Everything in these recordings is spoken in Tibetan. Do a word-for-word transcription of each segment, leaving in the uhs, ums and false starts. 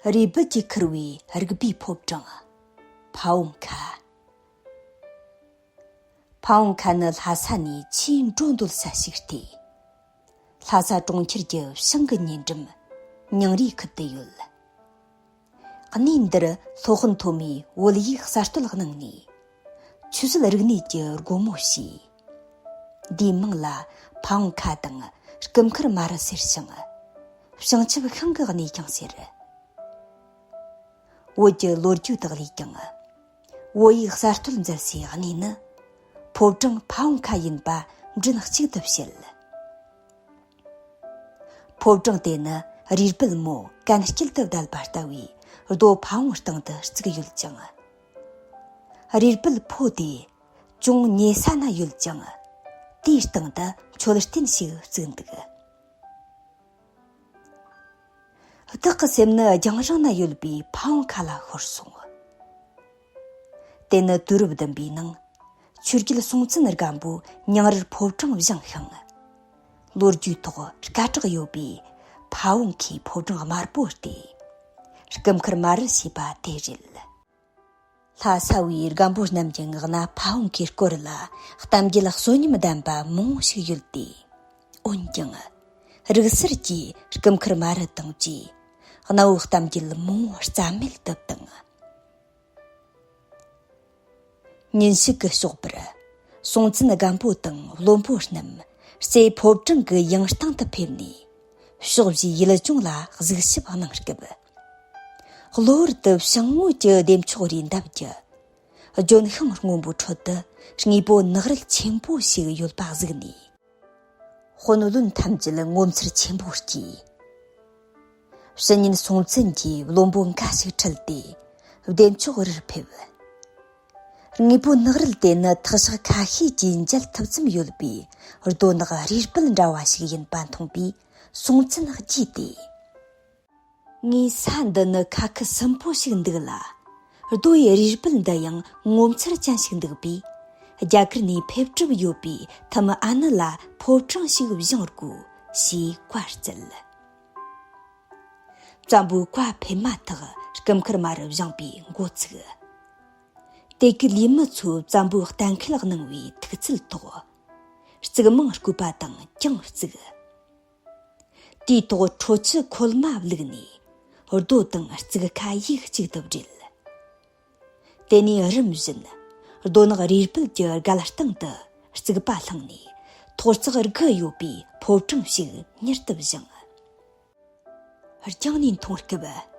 རུས་སྦལ་གྱིས་ཁུར་བའི་རིག་པའི་ཕོ་བྲང་། ཕ་བོང་ཁ། ཕ་བོང་ཁ་ནི་ལྷ་ས་ནས་ཆེས་འགྲོ་འདོད་ས་ཞིག་སྟེ། ལྷ་ས་གྲོང་ཁྱེར་གྱི་བྱང་གི་ཉེ་འགྲམ་ཉང་རིའི་ཁུལ་དུ་ཡོད། གནས་འདིར་སློབ་དཔོན་ཐོན་མིས་བོད་ཡིག་གསར་གཏོད་གནང་ནས། ཆོས་སྲིད་རིག་གནས་ཀྱི་སྒོ་མོ་ཕྱེས། འདིའི་མིང་ལ་ཕ་བོང་ཁ་དང་སྐུ་མཁར་མ་རུ་ཟེར་ཞིང་། བྱང་ཆུབ་ཤིང་གི་གནས་ཀྱང་ཟེར། བོད་ཀྱི་ལོ་རྒྱུས་དག་ལས་ཀྱང་། བོད་ཡིག་གསར་གཏོད་མཛད་སའི་གནས་ནི། ཕོ་བྲང་ཕ་བོང་ཁ་ཡིན་པ་མགྲིན་གཅིག་ཏུ་བཤད། ཕོ་བྲང་དེ་ནི་རུས་སྦལ་མོ་གན་དཀྱིལ་དུ་བསྡད་པ་ལྟ་བུའི་རྡོ་ཕ་བོང་སྟེང་དུ་བརྩིགས་ཡོད་ཅིང་། རུས་སྦལ་ཕོ་དེ་ཅུང་ཉེ་ས་ན་ཡོད་ཅིང་། དེའི་སྟེང་དུ་མཆོད་རྟེན་ཞིག་བརྩིགས་འདུག། བདག་གི་སེམས་ནི་རྒྱང་རིང་ན་ཡོད་པའི་ཕ་བོང་ཁ་ལ་ཤོར་སོང་། དེ་ནི་དུས་རབས་བདུན་པའི་ནང་ཆོས་རྒྱལ་སྲོང་བཙན་སྒམ་པོས་ཉང་རལ་ཕོ་བྲང་བཞེངས་ཤིང་། ལོ་རྒྱུས་ཐོག་སྐད་གྲགས་ཡོད་པའི་ཕ་བོང་ཁའི་ཕོ་བྲང་དམར་པོ་སྟེ། སྐུ་མཁར་མ་རུ་ཞེས་པ་དེ་རེད། ལྷ་ས་བའི་སྒམ་པོ་རྣམས་ཀྱི་ངག་ན་ཕ་བོང་ཁའི་སྐོར་ལ་གཏམ་རྒྱུད་གསོན་ཉམས་ལྡན་པ་མང་བོ་ཞིག་ཡོད་དེ། འོན་ཀྱང་། རིག་གསར་གྱིས་སྐུ་མཁར་མ་རུ་དང་བཅས་གནའ་བོའི་གཏམ་རྒྱུད་མང་བོ་རྩ་མེད་དུ་བཏང་། ཉིན་ཞིག་གི་ཞོགས་པར། སྲོང་བཙན་སྒམ་པོ་དང་བློན་པོ་རྣམས་རྩེ་ཕོ་བྲང་གི་ཡང་སྟེང་དུ་ཕེབས་ནས། ཕྱོགས་བཞིའི་ཡུལ་ལྗོངས་ལ་གཟིགས་ཞིབ་གནང་སྐབས། གློ་བུར་དུ་བྱང་ངོས་ཀྱི་བདེ་མཆོག་རིའི་འདབས་ཀྱི་ལྗོན་ཤིང་སྔོན་པོའི་ཁྲོད་དུ་དངོས་པོ་ནགས་རལ་ཆེན་པོ་ཞིག་ཡོད་པ་གཟིགས་ནས། དཔོན་བློན་ཐམས་ཅད་ངོ་མཚར་ཆེན་པོ་སྐྱེས། ཕྱི་ཉིན་སྲོང་བཙན་གྱིས་བློན་པོ་འགའ་ཞིག་ཁྲིད་དེ་བདེ་མཆོག་རིར་ཕེབས། དངོས་པོ་ནགས་རལ་དེ་ནི་ཐག་ཞག་ཁ་ཤས་ཀྱིས་མཇལ་ཐུབ་ཙམ་ཡོད་པའི་རྡོ་ནག་རུས་སྦལ་འདྲ་བ་ཞིག་ཡིན་པ་མཐོང་པས་སྲོང་བཙན་དགྱེས་ཏེ། ངའི་ས་འདི་ནི་ཁ་ཁུ་སིམ་པོ་ཞིག་འདུག་ལ། རྡོ་ཡི་རུས་སྦལ་འདི་ཡང་ངོ་མཚར་ཅན་ཞིག་འདུག་པས། རྒྱ་གར་ནས་ཕེབས་གྲབས་ཡོད་པའི་ཐུ་མི་ཨ་ནུ་ལ་ཕོ་བྲང་ཞིག་བཞེངས་དགོས་ཞེས་བཀའ་སྩལ། བཙན་པོའི་བཀའ་ཕེབས་མ་ཐག་སྐུ་མཁར་མ་རུ་བཞེངས་པའི་འགོ་ཚུགས། དེ་གའི་ལས་མི་ཚོས་བཙན་པོས་གཏན་འཁེལ་གནང་བའི་ཐུགས་བརྩེ་ཐོག་རྩིག་རྨང་བརྐོས་པ་དང་ཀྱང་བརྩིགས། དེའི་ཐོག་ཁྲོ་ཆུ་ཁོལ་མ་བླུགས་ནས་རྡོ་དང་རྩིག་ཁ་ཡིག་གཅིག་ཏུ་སྦྲེལ། དེ་ནས་རིམ་བཞིན་རྡོ་ནག་རུས་སྦལ་གྱི་སྒལ་སྟེང་དུ་རྩིག་པ་བསླངས་ནས་ཐོག་བརྩེགས་དགུ་ཡོད་པའི་ཕོ་བྲང་ཞིག་མྱུར་དུ་བཞེངས། རྒྱང་ནས་མཐོང་སྐབས།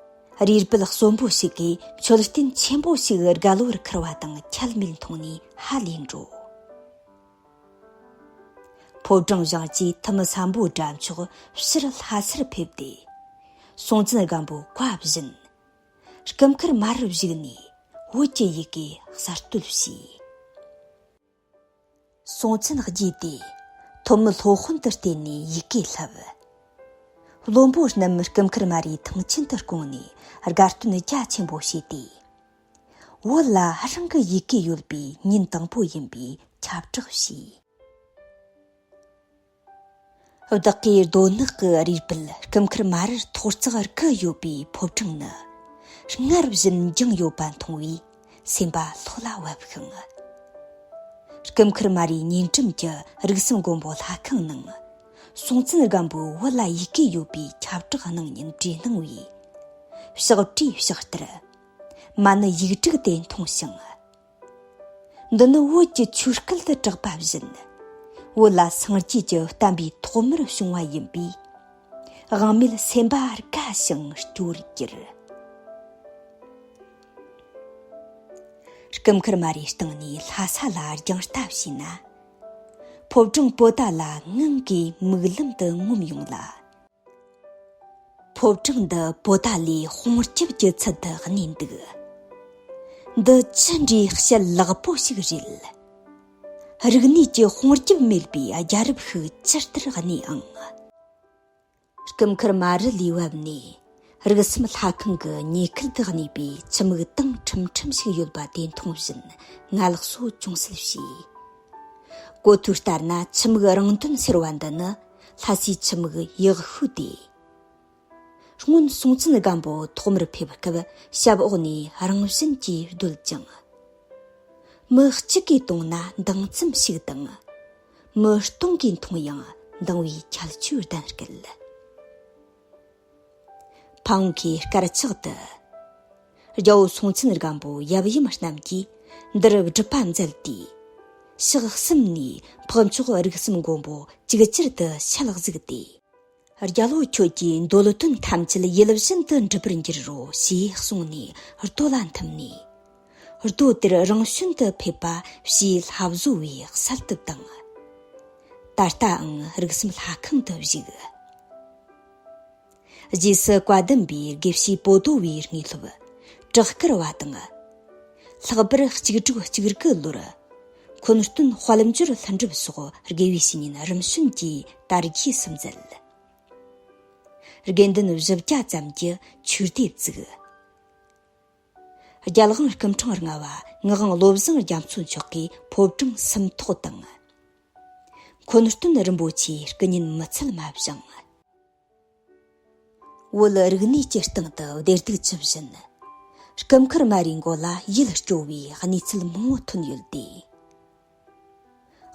རུས་སྦལ་གསོན་པོ་ཞིག་གིས་མཆོད་རྟེན་ཆེན་པོ་ཞིག་སྒལ་པོར་ཁུར་བ་དང་ཁྱད་མེད་མཐོང་ནས་ཧ་ལས་འགྲོ། ཕོ་བྲང་བཞེངས་རྗེས་ཐུ་མི་སམ་བྷོ་ཊ་མཆོག་ཕྱིར་ལྷ་སར་ཕེབས་ཏེ། སྲོང་བཙན་སྒམ་པོའི་བཀའ་བཞིན། སྐུ་མཁར་མ་རུར་བཞུགས་ནས་བོད་ཀྱི་ཡི་གེ་གསར་གཏོད་བྱས། སྲོང་བཙན་རྒྱས་ཏེ། ཐོན་མི་སློབ་དཔོན་དུ་བསྟེན་ནས་ཡི་གེ་བསླབས། བློན་པོ་རྣམས་སྐུ་མཁར་མ་རུའི་ཐང་ཆེན་དུ་བསྐོངས་ནས་དགའ་སྟོན་རྒྱ་ཆེན་པོ་བྱས་ཏེ། བོད་ལ་རང་གི་ཡི་གེ་ཡོད་པའི་ཉིན་དང་པོ་ཡིན་པའི་ཁྱབ་བསྒྲགས་བྱས། བདག་གིས་རྡོ་ནག་གི་རུས་སྦལ་སྐུ་མཁར་མ་རུར་ཐོག་བརྩེགས་དགུ་ཡོད་པའི་ཕོ་བྲང་ནི། སྔར་བཞིན་འགྱིང་ཡོད་པ་མཐོང་བས་སེམས་པ་ལྷོད་ལ་བབས་ཤིང་། སྐུ་མཁར་མ་རུའི་ཉེ་འགྲམ་གྱི་རིགས་གསུམ་མགོན་པོ་ལྷ་ཁང་ནང་། སྲོང་བཙན་སྒམ་པོས་བོད་ལ་ཡི་གེ་ཡོད་པའི་ཁྱབ་བསྒྲགས་གནང་ཉིན་བྲིས་གནང་བའི་ཕྱག་བྲིས་ཕྱག་ལྟར། མ་ཎི་ཡིག་དྲུག་དེ་མཐོང་ཞིང་། འདི་ནི་བོད་ཀྱི་ཆོས་སྐད་དུ་གྲགས་པ་བཞིན། བོད་ལ་སངས་རྒྱས་ཀྱི་བསྟན་པའི་ཐོག་མར་བྱུང་བ་ཡིན་པས། དབང་མེད་སེམས་པ་དགའ་ཞིང་སྐྱོ་བར་གྱུར། སྐུ་མཁར་མ་རུའི་སྟེང་ནས་ལྷ་ས་ལ་རྒྱང་ལྟ་བྱས་ན། ཕོ་བྲང་པོ་ཏཱ་ལ་ངང་གིས་མིག་ལམ་དུ་ངོམ་ཡོང་ལ། ཕོ་བྲང་འདི་པོ་ཏཱ་ལའི་དཔུང་སྐྱབས་ཀྱི་ཚུལ་དུ་གནས་འདུག། འདི་ཅི་འདྲའི་ཞལ་ལེགས་པོ་ཞིག་རེད། རིག་གནས་ཀྱི་དཔུང་སྐྱབས་མེད་པའི་རྒྱལ་རབས་ཤིག་ཇི་ལྟར་གནས་ཨང་། སྐུ་མཁར་མ་རུ་ལས་བབས་ནས་རིགས་གསུམ་ལྷ་ཁང་གི་ཉེ་ཁུལ་དུ་གནས་པའི་ཆུ་མིག་དྭངས་ཁྲིམ་ཁྲིམ་ཞིག་ཡོད་པ་དེ་མཐོང་བཞིན་ང་ལགས་སོ་ཅུང་ཟད་བྱས། གོ་ཐོས་ལྟར་ན་ཆུ་མིག་རང་དོན་ཟེར་བ་འདི་ནི་ལྷ་སའི་ཆུ་མིག་ཡག་ཤོས་ཏེ། སྔོན་སྲོང་བཙན་སྒམ་པོ་ཐོག་མར་ཕེབས་སྐབས་ཞབས་འོག་ནས་རང་བཞིན་གྱིས་བརྡོལ་ཅིང་། མི་གཅིག་གིས་བཏུངས་ན་མདངས་ཙམ་ཞིག་དང་། མི་སྟོང་གིས་འཐུངས་ཡང་མདངས་པའི་ཁྱད་ཆོས་ལྡན་སྐད། ཕ་བོང་ཁའི་དཀར་ཆག་ཏུ། རྒྱལ་པོ་སྲོང་བཙན་སྒམ་པོ་ཡབ་ཡུམ་རྣམས་ཀྱིས་འདིར་སྒྲུབ་པ་མཛད་དེ། ཕྱག་གསུམ་ནས་འཕགས་མཆོག་རིགས་གསུམ་མགོན་པོ་ཅིག་ཅར་དུ་ཞལ་གཟིགས་ཏེ། རྒྱལ་པོ་ཁྱོད་ཀྱི་འདོད་དོན་ཐམས་ཅད་ཡིད་བཞིན་དུ་འགྲུབ་པར་འགྱུར་རོ་ཞེས་གསུངས་ནས་རྡོ་ལ་འཐིམ་ནས། རྡོ་དེར་རང་བྱོན་དུ་ཕེབས་པ་ཕྱིའི་ལྷ་བཟོ་བའི་གསལ་བཏབ་དང་། ད་ལྟའང་རིགས་གསུམ་ལྷ་ཁང་དུ་བཞུགས། རྗེས་སུ་བཀའ་གདམས་པའི་དགེ་བཤེས་པོ་ཏོ་བའི་དངོས་སློབ་བྲག་དཀར་བ་དང་། ལྷག་པར་གཅིག་དྲུག་གཅིག་དགུ་ལོར་འཁོན་སྟོན་དཔལ་འབྱོར་ལྷུན་གྲུབ་སོགས་དགེ་བའི་བཤེས་གཉེན་རིམ་བྱོན་གྱིས་དར་རྒྱས་སུ་མཛད། དགེ་འདུན་བཞི་བརྒྱ་ཙམ་གྱི་ཆོས་སྡེ་བཙུགས། རྒྱལ་དབང་སྐུ་ཕྲེང་ལྔ་པ་ངག་དབང་བློ་བཟང་རྒྱ་མཚོ་མཆོག་གིས་ཕོ་བྲང་སུམ་ཐོག་དང་། འཁོན་སྟོན་རིན་པོ་ཆེའི་སྐུ་བརྙན་མི་ཚད་མ་བཞེངས། བོད་རིག་གནས་ཀྱི་སྟེང་དུ་བདེ་སྡུག་ཇི་བཞིན། སྐུ་མཁར་མ་རིའི་མགོ་ལ་ཡིད་སྐྱོ་བའི་གནས་ཚུལ་མང་པོ་ཐོན་ཡོད་དེ།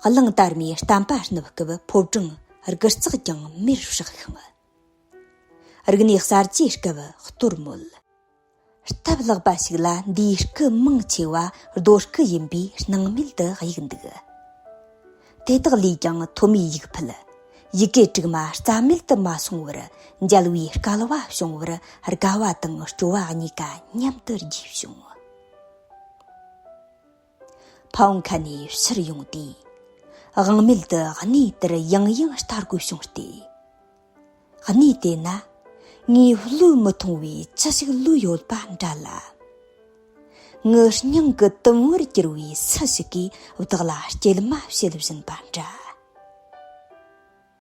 གླང་དར་མའི་བསྟན་པ་བསྣུབས་སྐབས་ཕོ་བྲང་དགུ་བརྩེགས་ཀྱང་མེར་བསྲེགས་ཤིང་། རིག་གནས་གསར་བརྗེའི་སྐབས་གཏོར་བརླག། སྟབས་ལེགས་པ་ཞིག་ལ་འདིའི་སྐུ་མང་ཆེ་བ་རྡོ་སྐུ་ཡིན་པས་སྣང་མེད་དུ་གཡུགས་འདུག། དེ་དག་ལས་ཀྱང་ཐོན་མིའི་ཡིག་ཕུད། ཡི་གེ་དྲུག་མ་རྩ་མེད་དུ་མ་སོང་བར་མཇལ་བའི་སྐལ་བ་བྱུང་བར་དགའ་བ་དང་སྐྱོ་བ་གཉིས་ཀ་མཉམ་དུ་རྒྱས་བྱུང་། ཕ་བོང་ཁ་ནས་ཕྱིར་ཡོང་དུས། དབང་མེད་དུ་གནས་དེར་ཡང་ཡང་ལྟ་དགོས་བྱུང་སྟེ། གནས་དེ་ན། ངས་བློས་མི་ཐོངས་པའི་ཅི་ཞིག་ལུས་ཡོད་པ་འདྲ་ལ། ངའི་སྙིང་གི་དུམ་བུར་གྱུར་པའི་སུ་ཞིག་གིས་བདག་ལ་སྐྱེལ་མ་བྱེད་བཞིན་པ་འདྲ།